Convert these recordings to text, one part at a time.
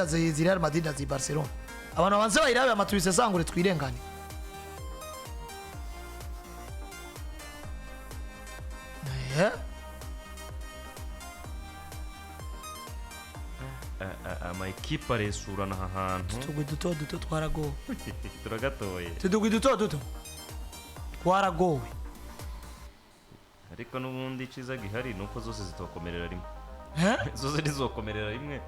Zi Real Madrid na zi Barcelona, abantu babanze bayirabe amatubisesangure twirengane. Ama ekipe aresurana aha hantu. Utugwi duto duto twaragowe. Turagatoye. Utugwi duto duto twaragowe. Ariko n'ubundi iciza gihari ni uko zose zitokomerera rimwe. Eh? Zose ntizokomerera rimwe,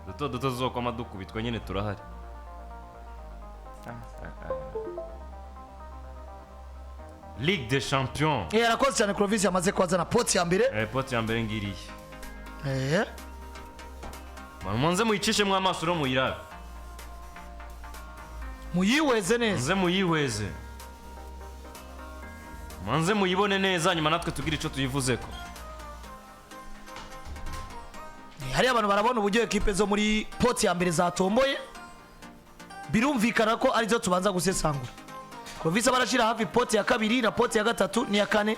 duto duto zokoma dukubitwa nyine turahari. Ligue des Champions. Arakoze cyane Clovis, yamaze kuhazana pot ya mbere. Pot ya mbere ngiriye. Muze muyicishemo amaso uro muyirabe. Muyihweze neza. Muze muyihweze, muze muyibone neza, nyuma natwe tugire icyo tuyivuzeko. Hariya abantu barabona uburyo ekipe zo muri pot ya mbere zatomboye, birumvikana ko arizo tubanza gusesangura. Clovis barashyira hafi pot ya kabiri na pot ya gatatu n'iya kane,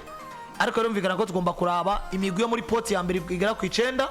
ariko birumvikana ko tugomba kuraba imigwi yo muri pot ya mbere igera ku icenda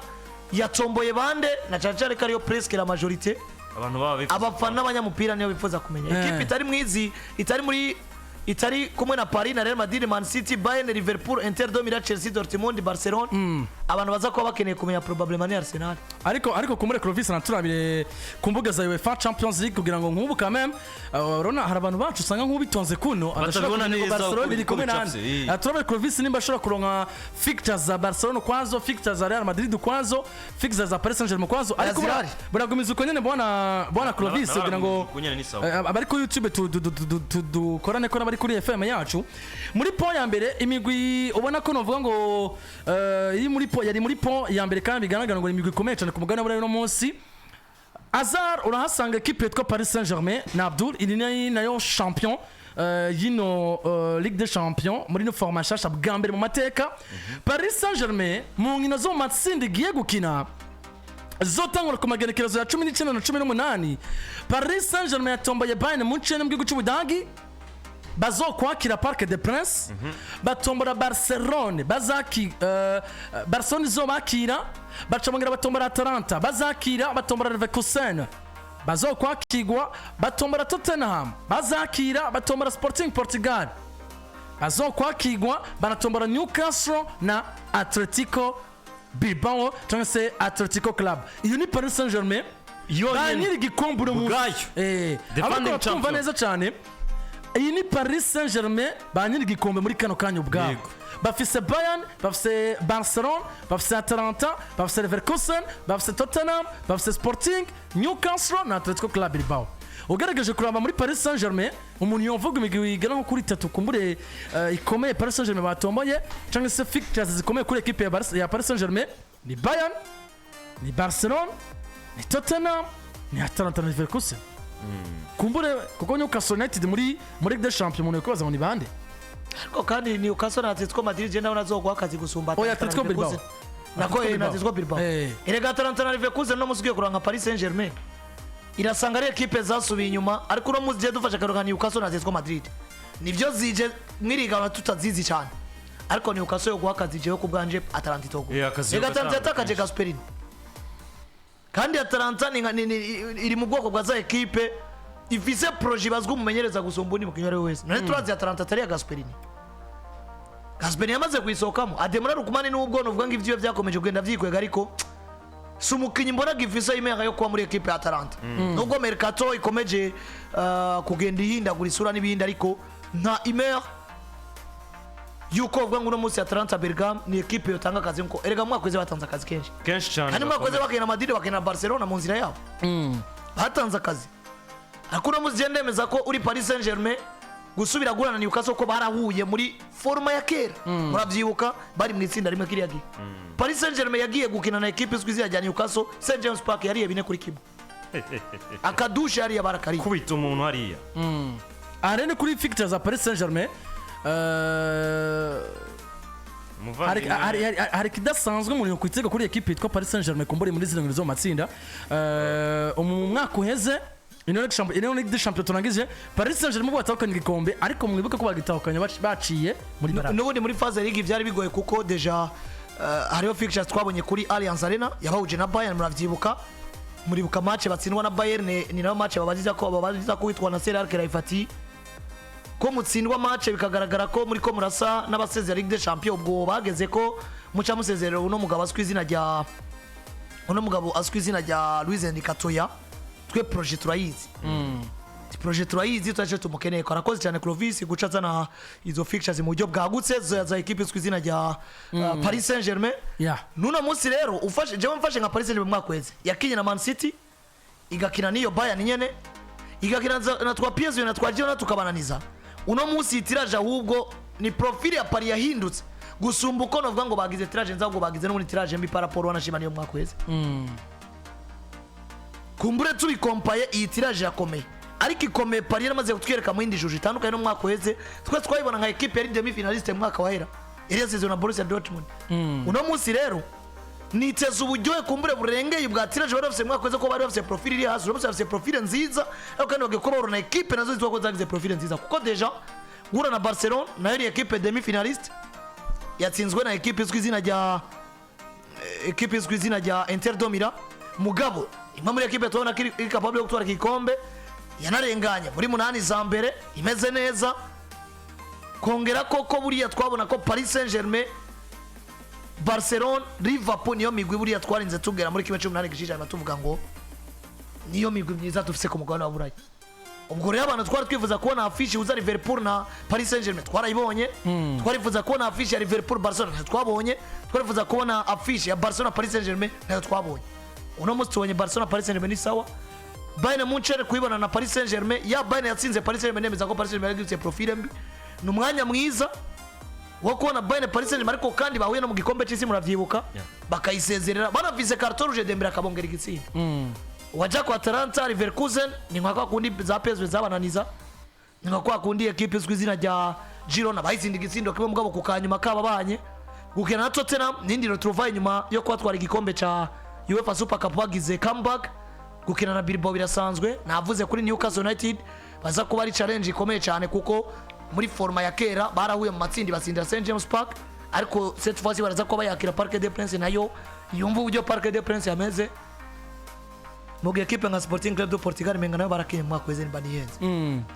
yatomboye bande, na cyane cyane ko ariyo presque la majorité abantu baba bifuza. Abafana n'abanyamupira niyo bifuza kumenya. Ekipe itari mwizi, itari muri, itari kumwe na Paris na Real Madrid, Man City, Bayern, Liverpool, Inter de Milan, Chelsea, Dortmund, Barcelona, abantu baza kuba bakeneye kumenya probablement ni Arsenal. Ariko kumure Clovis, naturabire ku mbuga za UEFA Champions League kugira ngo nk'ubu quand même, urabona hari abantu bacu usanga nk'ubitonze kuno adashobora Batabibona kumenya ngo neza Barcelona uko iri kumwe bicapse, nande. Turabire Clovis nimba ashobora kuronka fixtures za Barcelona ukwazo, fixtures za Real Madrid ukwazo, fixtures za Paris Saint-Germain ukwazo, ariko Zirahari. buragumiza uko nyene, bwana Clovis, kugira ngo uko nyene ni sawa. Abari kuri YouTube dukorane ko n'abari kuri FM yacu. Muri pot ya mbere, imigwi ubona ko novuga ngo iri muri pot, yari muri pot ya mbere kandi bigaragara ngo ni imigwi ikomeye cyane ku mugabane w'Uburayi uno munsi. Azar urahasanga ekipe yitwa Paris Saint-Germain na Abdul, iri ni nayo champion y'ino Ligue des Champions muri ino format nshasha bwa mbere mu mateka. Paris Saint-Germain mu nkino zo mu matsinda igiye gukina zotangura ku magenekerezo ya 19 na 18, Paris Saint-Germain yatomboye Bayern Munchen mu gihugu cy'Ubudagi bazokwakira Parc des Princes, batombora Barcelone bazaki, Barcelone izobakira, baca bongera batombora Atalanta bazakira, batombora Leverkusen bazokwakirwa, batombora Tottenham bazakira, batombora Sporting Portugal bazokwakirwa, banatombora Newcastle na Atletico Bilbao cyangwa se Atletico Club. Iyo ni Paris Saint Germain Yonyine. ba nyiri igikombe uno munsi. Ubwayo. Defending Ariko twumva champion. neza cyane, iyi ni Paris Saint Germain ba nyiri igikombe muri kano kanya ubwabo. Bafise Bayern, bafise Barcelone, bafise Atalanta, bafise Leverkusen, bafise Tottenham, bafise Sporting, Newcastle na Atletico Club Bilbao. Ugerageje kuraba muri Paris Saint Germain, umuntu yumvuga imigwi igera nko kuri itatu kumbure ikomeye Paris Saint Germain batomboye cyangwa se fixtures zikomeye kuri ekipe ya Paris Saint Germain ni Bayern, ni Barcelone, ni Tottenham, ni Atalanta na Leverkusen. Kumbure kuko Newcastle United muri Ligue des Champions umuntu yakwibaza ngo ni bande. Ariko kandi Newcastle na Atletico Madrid je ndabona azoguha akazi gusumba Oya, Atalanta na Atletico Bilbao. Leverkusen. Nako Atletico na Atletico Bilbao. Erega Atalanta na Leverkusen no musi ugiye kuranga Paris Saint-Germain irasanga ari ekipe zasubiye inyuma, ariko uno musi je dufashe akarero nka Newcastle na Atletico Madrid, nivyo zije mwirigana tutazizi cyane, ariko Newcastle yo guha akazi jewe ku bwanje Atalanta itogo. Akazi Erega yo Atalanta gatanga yatakaje kenshi. Gasperini, kandi Atalanta ni, iri mu bwoko bwa za ekipe ifise projet ibazwa umumenyereza gusumba undi mukinnyi uwo ari we wese. None turazi Atalanta atari iya Gasperini. Gasperini yamaze kuyisohokamo. Ademola Lookman nubwo nuvuga ngo ivyiwe vyakomeje kugenda vyikwega, ariko si umukinnyi mbona gifise imyaka yo kuba muri ekipe ya Atalanta, nubwo mercato ikomeje kugenda ihindagura isura n'ibindi, ariko nta imer yuko uvuga ngo uno munsi Atalanta Bergame ni ekipe yotanga akazi, nkuko erega mu mwaka uheze batanze akazi kenshi. Kenshi cyane. Kandi mu mwaka uheze Gakomeye. bakina Madrid, bakina Barcelona mu nzira yabo batanze akazi. Ariko uno munsi ndemeza ko uri Paris Saint Germain gusubira guhura na Newcastle, ko barahuye muri forme ya kera, murabyibuka bari mu itsinda rimwe kiriya gihe. Paris Saint Germain yagiye gukina na ekipe izwi izina rya Newcastle, St James Park, yariye 4-1, akadushe hariya barakariye. Kubita umuntu hariya. Aha rero ni kuri fixtures za Paris Saint Germain. Umuvandimwe. Hari ikidasanzwe umuntu yokwitega kuri ekipe yitwa Paris Saint Germain kumbure muri zino nkino zo mu matsinda. Mu mwaka uheze ino Ligue des Champions turangije, Paris Saint Germain batahukanye igikombe, ariko mwibuke ko bagitahukanye baciye muri barrage. N'ubundi muri phase ya ligue byari bigoye, kuko déjà hariho fixtures twabonye kuri Allianz Arena yabahuje na Bayern, muravyibuka. Muribuka match batsindwa na Bayern, ni nayo match babaziza ko witwa na Nasser Al-Khelaifi ko mutsindwa match bikagaragara ko muri ko murasa n'abasezera Ligue des Champions. Ubwo bageze ko muca musezerera uno mugabo azwi izina rya Luis Enrique Toya. Twe projet turayizi. Projet turayizi, turaje tumukeneye. Ko arakoze cyane Clovis guca azana izo fixtures mu buryo bwagutse za équipe izwi izina rya Paris Saint-Germain. Nuno munsi rero ufashe, jewe mfashe nka Paris Saint-Germain, mwaka weze yakinye na Man City, igakina n'iyo Bayern nyene, igakina na twa PSG na twa Girona, tukabananiza. Uno munsi tirage ahubwo ni profil ya Paris yahindutse gusumba uko novuga ngo bagize tirage nza, ahubwo bagize no muri tirage mbi par rapport wanashima niyo mwaka weze. Kumbure tubikompaye, iyi tirage yakomeye, ariko ikomeye Paris yaramaze kutwereka mu yindi juje itandukanye no mu mwaka uheze. Twe twayibona nka équipe yari demi finaliste mu mwaka wahera, yari yasezeye na Borussia Dortmund. Uno munsi rero niteze uburyohe kumbure burengeye ubwa tirage bari bafise mu mwaka uheze, ko bari bafise profil iri hasi. Uno munsi bafise profil nziza, ariko kandi bagiye kuba bahura na équipe nazo zitwa ko zagize profil nziza, kuko déjà guhura na Barcelona nayo ni équipe demi finaliste yatsinzwe na équipe izwi izina rya Inter de Milan. Mugabo imwe muri équipe tubona ko iri capable yo gutwara igikombe, yanarenganye muri munani za mbere, imeze neza. Kongera koko buriya twabona ko Paris Saint-Germain, Barcelone, Liverpool niyo migwi buriya twarinze tugera muri 1/8 gishijana tuvuga ngo niyo migwi myiza dufise ku mugabane wa Burayi. Ubwo rero abantu twari twifuza kubona affiche uza Liverpool na Paris Saint-Germain twarayibonye. Twarifuza kubona affiche ya Liverpool Barcelona, ntayo twabonye. Twarifuza kubona affiche ya Barcelona Paris Saint-Germain, ntayo twabonye. Uno munsi tubonye Barcelona Paris Saint-Germain, ni sawa. Bayern Munchen kuyibona na Paris Saint-Germain, ya Bayern yatsinze Paris Saint-Germain, nemeza ko Paris Saint-Germain yagize profil mbi. Ni umwanya mwiza wo kubona Bayern Paris Saint-Germain, ariko kandi bahuye no mu gikombe cy'isi, muravyibuka, bakayisezerera banavise carton rouge, Dembele akabongera igitsinda. Waja kwa Atalanta Leverkusen ni nka kwa kundi za PSV zabananiza, ni nka kwa kundi équipe izwi izina rya Girona bayitsinda igitsindo kimwe mugabo ku kanyuma kababanye. Gukina na Tottenham nindi retrouvaille nyuma yo kubatwara igikombe ca UEFA Super Cup, bagize comeback. Gukina na Bilbao birasanzwe. Navuze kuri Newcastle United, baza kuba ari challenge ikomeye cyane, kuko muri forme ya kera barahuye mu matsinda batsindira St James Park, ariko cette fois baraza kuba bayakira Parc des Princes, nayo yumva uburyo Parc des Princes yameze. Mu gihe équipe nka Sporting Club de Portugal menga nayo barakinye mu mwaka weze, nimba nihenze,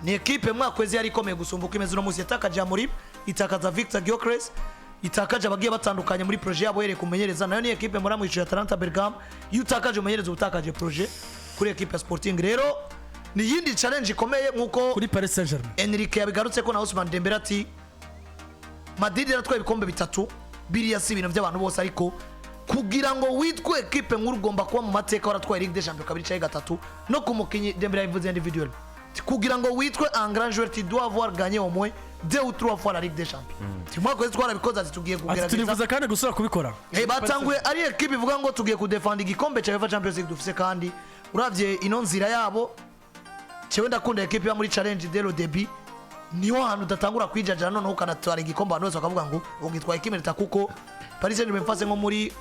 ni équipe mu mwaka weze yari ikomeye gusumba uko imeze uno munsi. Yatakaje Amorim, itakaza Victor Gyökeres, itakaje abagiye batandukanye muri projet yabo yereka umumenyereza. Nayo ni équipe muri amwishuye Atalanta Bergamo. Iyo utakaje umumenyereza, utakaje projet. Kuri équipe ya Sporting rero ni iyindi challenge ikomeye nkuko kuri Paris Saint-Germain. Enrique yabigarutse ko na Ousmane Dembele ati Madrid yaratwaye ibikombe bitatu, biriya si ibintu by'abantu bose, ariko kugira ngo witwe équipe nkuru ugomba kuba mu mateka waratwaye Ligue des Champions kabiri cyangwa gatatu. No ku mukinyi Dembele yabivuze individuel, kugira ngo witwe un grand joueur, tu dois avoir gagné au moins deux ou trois fois la Ligue des Champions. Timwaka wese twarabikoze, ati tugiye Ati kugerageza. Turifuza kandi gusubira kubikora. Batanguye ari équipe ivuga ngo tugiye kudefanda igikombe cya UEFA Champions League dufise. Kandi uravye ino nzira yabo, cewe ndakunda équipe iba muri challenge dès le début, niho hantu udatangura kwijajara, noneho ukanatwara igikombe abantu bose bakavuga ngo ugitwaye kimerita, kuko Paris Saint-Germain mfase nko muri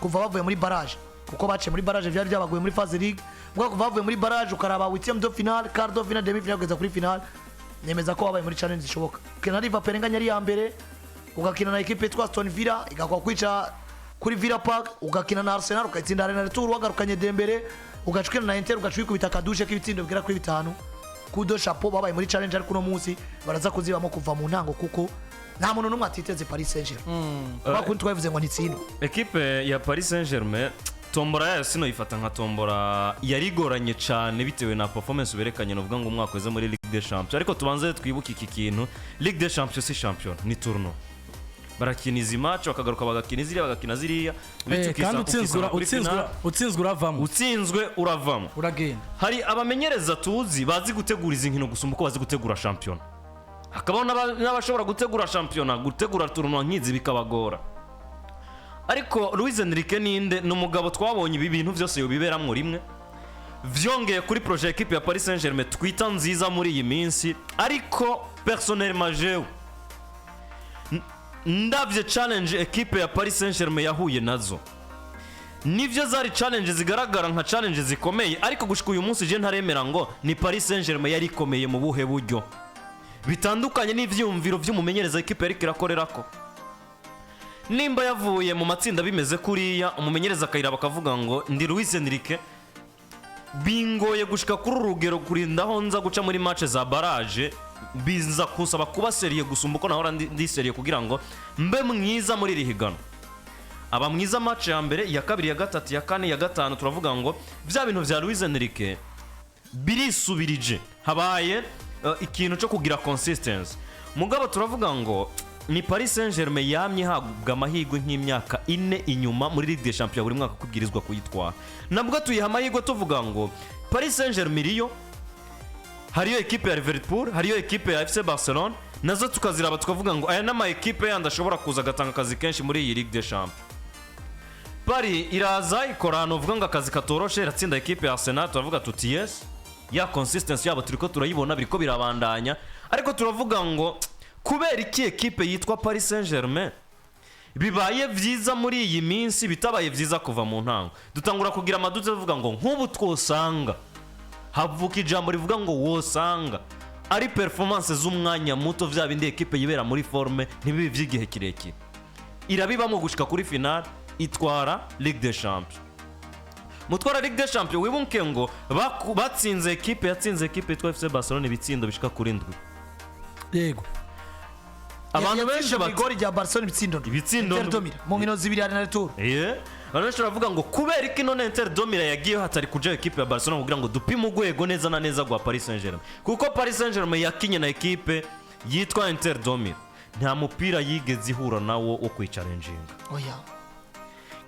kuva bavuye muri barrage, kuko baciye muri barrage byari byabaguye muri phase ligue, ubwo kuva bavuye muri barrage ukaraba huitième de finale, quart de finale, demi finale kugeza kuri finale, nemeza ko wabaye muri challenge zishoboka. Ukina na Liverpool nganya ari ya mbere, ugakina na équipe yitwa Aston Villa igakwa kwica kuri Villa Park, ugakina na Arsenal ukayitsinda Arsenal Tour wagarukanye Dembele, ugaca ukina na Inter ugaca wikubita akadushe k'ibitsindo bigera kuri bitanu. Coup de chapeau, babaye muri challenge, ariko uno munsi baraza kuzibamo kuva mu ntango, kuko nta muntu n'umwe atiteze Paris Saint-Germain. Bakundi twabivuze ngo ntitsindwe. Ekipe ya Paris Saint-Germain, tombora yayo sinoyifata nka tombora yari igoranye cyane bitewe na performance berekanye, nuvuga ngo umwaka weze muri Ligue des Champions. Ariko tubanze twibuke iki kintu: Ligue des Champions si champion, ni tournoi. Barakina izi match, bakagaruka bagakina ziriya, bagakina ziriya, bityo Kandi utsinzwe ukisanga kuri finale. Utsinzwe uravamo. Utsinzwe uravamo. Uragenda. Hari abamenyereza tuzi bazi gutegura izi nkino gusumba uko bazi gutegura shampiyona, hakabaho n'abashobora gutegura shampiyona, gutegura tournoi nk'izi bikabagora. Ariko Luis Enrique ninde? Ni umugabo twabonye ibi bintu byose yobiberamwo rimwe. Vyongeye kuri projet équipe ya Paris Saint-Germain twita nziza muri iyi minsi, ariko personnellement jewe ndavye challenge équipe ya Paris Saint-Germain yahuye nazo, nivyo zari challenge zigaragara nka challenge zikomeye, ariko gushika uyu munsi je ntaremera ngo ni Paris Saint-Germain yari ikomeye mu buhe buryo, bitandukanye n'ivyumviro vy'umumenyereza équipe yariko irakorerako. Nimba yavuye mu matsinda bimeze kuriya, umumenyereza akayiraba akavuga ngo ndi Luis Enrique. Bingoye gushika kuri uru rugero, kurinda aho nza guca muri match za barrage, biza kunsaba kuba sérieux gusumba uko nahora ndi sérieux kugira ngo mbe mwiza muri iri higanwa. Aba mwiza match ya mbere, iya kabiri, iya gatatu, iya kane, iya gatanu. Turavuga ngo bya bintu bya Luis Enrique birisubirije, habaye ikintu cyo kugira consistency. Mugabo turavuga ngo ni Paris Saint-Germain yamye ihabwa amahirwe nk'imyaka 4 inyuma muri Ligue des Champions, buri mwaka kubwirizwa kuyitwara. Nabwo tuyiha amahirwe, tuvuga ngo Paris Saint-Germain iriyo, hariyo ekipe ya Liverpool, hariyo ekipe ya FC Barcelone, nazo tukaziraba tukavuga ngo aya n'ama ekipe yandi ashobora kuza agatanga akazi kenshi muri iyi Ligue des Champions. Paris iraza ikora ahantu uvuga ngo akazi katoroshe, iratsinda ekipe ya Arsenal. Turavuga tuti yes, ya consistency yabo turiko turayibona, biriko birabandanya. Ariko turavuga ngo kubera iki ekipe yitwa Paris Saint-Germain bibaye byiza muri iyi minsi, bitabaye byiza kuva mu ntango? Dutangura kugira ama doutes, tuvuga ngo nk'ubu twosanga havuka ijambo rivuga ngo wosanga ari performance z'umwanya muto, vya bindi ekipe yibera muri forme, ntibibe iby'igihe kirekire. Irabibamo gushika kuri finale, itwara Ligue des Champions. Mutwara Ligue des Champions, wibuke ngo batsinze ekipe, yatsinze ekipe yitwa FC Barcelone ibitsindo bishika kuri ndwi. Abantu benshi bati igori rya Barcelona ibitsindo ndwi. Ibitsindo Inter ndwi. de Milan mu nkino zibiri hari na retour. Abantu benshi baravuga ngo kubera iki none Inter de Milan yagiyeho, hatari kuja ekipe ya Barcelona, kugira ngo dupime urwego neza na neza rwa Paris Saint-Germain? Kuko Paris Saint-Germain yakinye na ekipe yitwa Inter de Milan, nta mupira yigeze ihura nawo wo kwicarenjinga. Oya.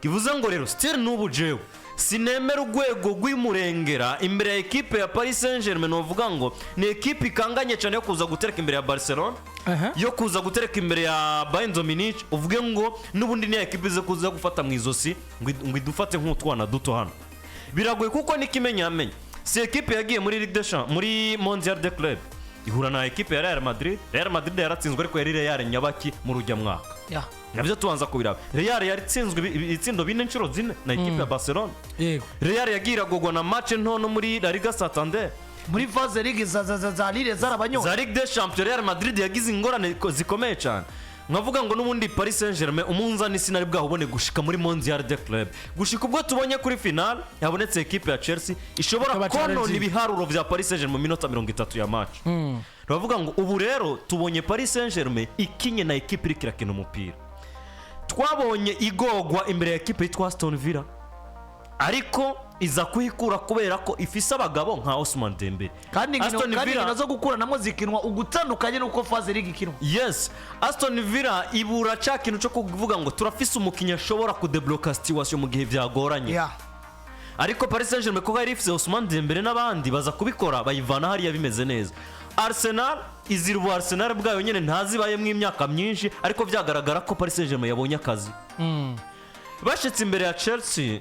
Kivuze ngo rero still n'ubu jewe sinemera urwego rw'imurengera imbere ya ekipe ya Paris Saint-Germain. Novuga ngo ni ekipe ikanganye cyane yo kuza gutereka imbere ya Barcelona, yo kuza gutereka imbere ya Bayern de Munich, uvuge ngo n'ubundi ni ekipe ize kuza gufata mu izosi ngo idufate nk'utwana duto hano. Biragoye, kuko n'ikimenyamenya si ekipe yagiye muri Ligue des Champions, muri Mondial de Club ihura na ekipe ya Real Madrid. Real Madrid yaratsinzwe, ariko yari Real nyabaki mu rujyamwaka. Nabyo tubanza kubiraba, Real yaritsinzwe ibitsindo bine inshuro zine na ekipe ya Barcelona. Real yagiye iragogwa na match nto no muri La Liga Santander. Muri phase ligue za Lille zarabanyonze. Za Ligue des Champions Real Madrid yagize ingorane zikomeye cyane. Nkavuga ngo n'ubundi Paris Saint-Germain umunzani sinari bwahubone gushika muri Mondial de Club, gushika ubwo tubonye kuri final habonetse ekipe ya Chelsea ishobora Ikaba konona challenging. ibiharuro vya Paris Saint-Germain mu minota 30 ya match. Turavuga ngo ubu rero tubonye Paris Saint-Germain ikinye na ekipe iriko irakina umupira. Twabonye igogwa imbere ya ekipe yitwa Aston Villa, ariko iza kuhikura kubera ko ifise abagabo nka Ousmane Dembele. Kandi inkino Aston kandi Villa inkino zo gukuranamo zikinwa ugutandukanye n'uko phase ligue ikinwa. Yes, Aston Villa ibura cya kintu cyo kuvuga ngo turafise umukinnyi ashobora kudebloka situation mu gihe byagoranye. Ariko Paris Saint-Germain kuko yari ifise Ousmane Dembele n'abandi, baza kubikora, bayivana hariya bimeze neza. Arsenal izira ubu Arsenal bwayo nyine ntazibayemo imyaka myinshi, ariko byagaragara ko Paris Saint-Germain yabonye akazi. Bashitse imbere ya Chelsea,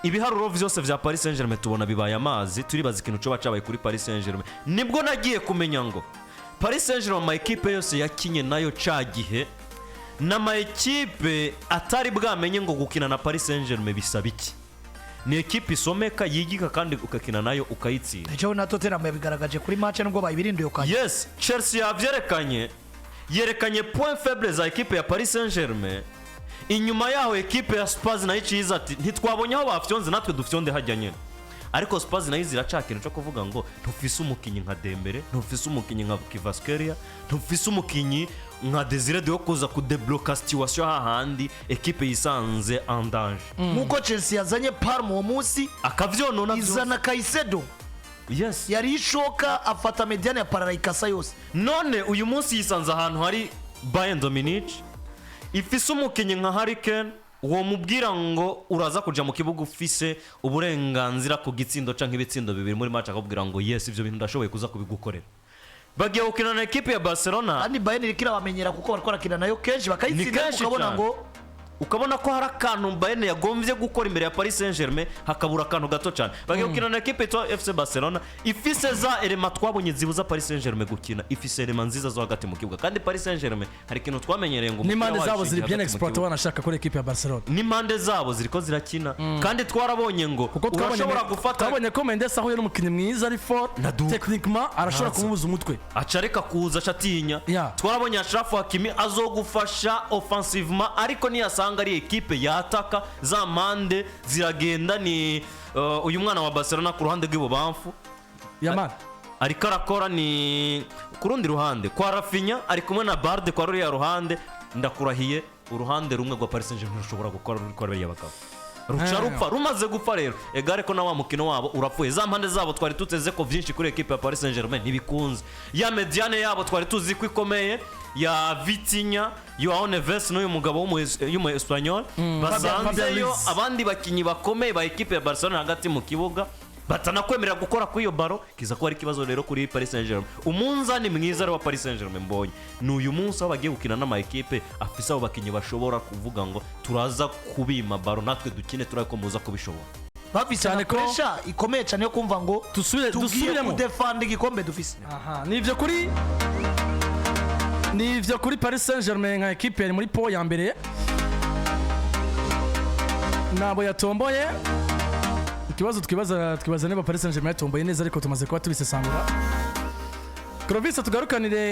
ibiharuro vyose vya Paris Saint-Germain tubona bibaye amazi. Turibaza ikintu coba cabaye kuri Paris Saint-Germain. Nibwo nagiye kumenya ngo Paris Saint-Germain ama ekipe yose yakinye nayo ca gihe n'ama ekipe atari bwamenye ngo gukina na Paris Saint-Germain bisaba iki. Ni ekipe isomeka, yigika, kandi ukakina nayo ukayitsinda. Ejo na Tottenham yabigaragaje kuri match nubwo bayibirinduye ukanya. Yes, Chelsea yavyerekanye, yerekanye point faible za ekipe ya Paris Saint-Germain. Inyuma yaho ekipe ya Spurs nayo iciza ati ntitwabonye aho bafyonze, natwe dufyonde hajya nyine. Ariko Spurs nayo ziraca ikintu cyo kuvuga ngo ntufise umukinnyi nka Dembele, ntufise umukinnyi nka Kvaratskhelia, ntufise umukinnyi nka Desire Doué kuza kudebloka situation hahandi ekipe yisanze en danger. Nk'uko Chelsea yazanye Palmer uwo munsi, akavyonona vyose. Izana Caicedo, yari ishoka, afata médiane ya parara ikasa yose. None uyu munsi yisanze ahantu hari Bayern de Munich ifise umukinnyi nka Harry Kane, uwo mubwira ngo uraza kuja mu kibuga ufise uburenganzira ku gitsindo canke ibitsindo bibiri muri match, akakubwira ngo yes, ivyo bintu ndashoboye kuza kubigukorera. Bagiye gukina na ekipe ya Barcelona. Kandi Bayern iriko irabamenyera kuko bariko barakina nayo kenshi, bakayitsinda, Ni kenshi ukabona cyane. ngo ukabona ko hari akantu Bayern yagombye gukora imbere ya Paris Saint-Germain, hakabura akantu gato cyane. Bagiye gukina na ekipe yitwa FC Barcelona ifise za éléments twabonye zibuza Paris Saint-Germain gukina, ifise éléments nziza zo hagati mu kibuga. Kandi Paris Saint-Germain hari ikintu twamenyereye ngo umupira n'impande wayo zabo ziri ushingiye bien hagati mu exploité, kibuga. wanashaka kuri ekipe ya Barcelona. N'impande zabo ziriko zirakina, kandi twarabonye ngo Kuko twabonye urashobora gufata twabonye ko Mendes ahuye n'umukinnyi mwiza ari fort Naduka. techniquement, arashobora Ntaza. kumubuza umutwe. Aca areka kuza, aca atinya. Twarabonye Achraf Hakimi azogufasha offensivement, ariko niyasanga ari ekipe yataka, za mpande ziragenda. Ni Uyu mwana wa Barcelona ku ruhande rw'ibubamfu Yamal. Ariko arakora ni ku rundi ruhande kwa Raphinha, ari kumwe na Balde kwa ruriya ruhande. Ndakurahiye, uruhande rumwe rwa Paris Saint-Germain rushobora gukora ruri kwa bariya bagabo ruca rupfa. Rumaze gupfa rero, egare ko na wa mukino wabo urapfuye. Za mpande zabo twari tuteze ko byinshi kuri ekipe ya Paris Saint-Germain ntibikunze. Ya médiane yabo twari tuzi ko ikomeye, ya Vitinha, Joao Neves n'uyu mugabo w'umu Espanyol, Fabian basanzeyo Ruiz. abandi bakinnyi bakomeye ba ekipe ya Barcelona hagati mu kibuga batanakwemerera gukora kuri iyo ballon, kiza kuba ari ikibazo rero kuri Paris Saint-Germain. Umunzani mwiza rero wa Paris Saint-Germain mbonye ni uyu munsi, aho bagiye gukina n'ama ekipe afise abo bakinnyi bashobora kuvuga ngo turaza kubima ballon, natwe dukine, turabe ko muza kubishobora. Bafise Cyane na pressure ikomeye cyane yo kumva ngo tugiye dusubiremo. Kudefanda igikombe dufise. Aha, nivyo kuri Paris Saint-Germain nka ekipe yari muri pot ya mbere, nabo yatomboye. Ikibazo twibaza niba Paris Saint-Germain yatomboye neza, ariko tumaze kuba tubisesangura. Clovis, tugarukanire.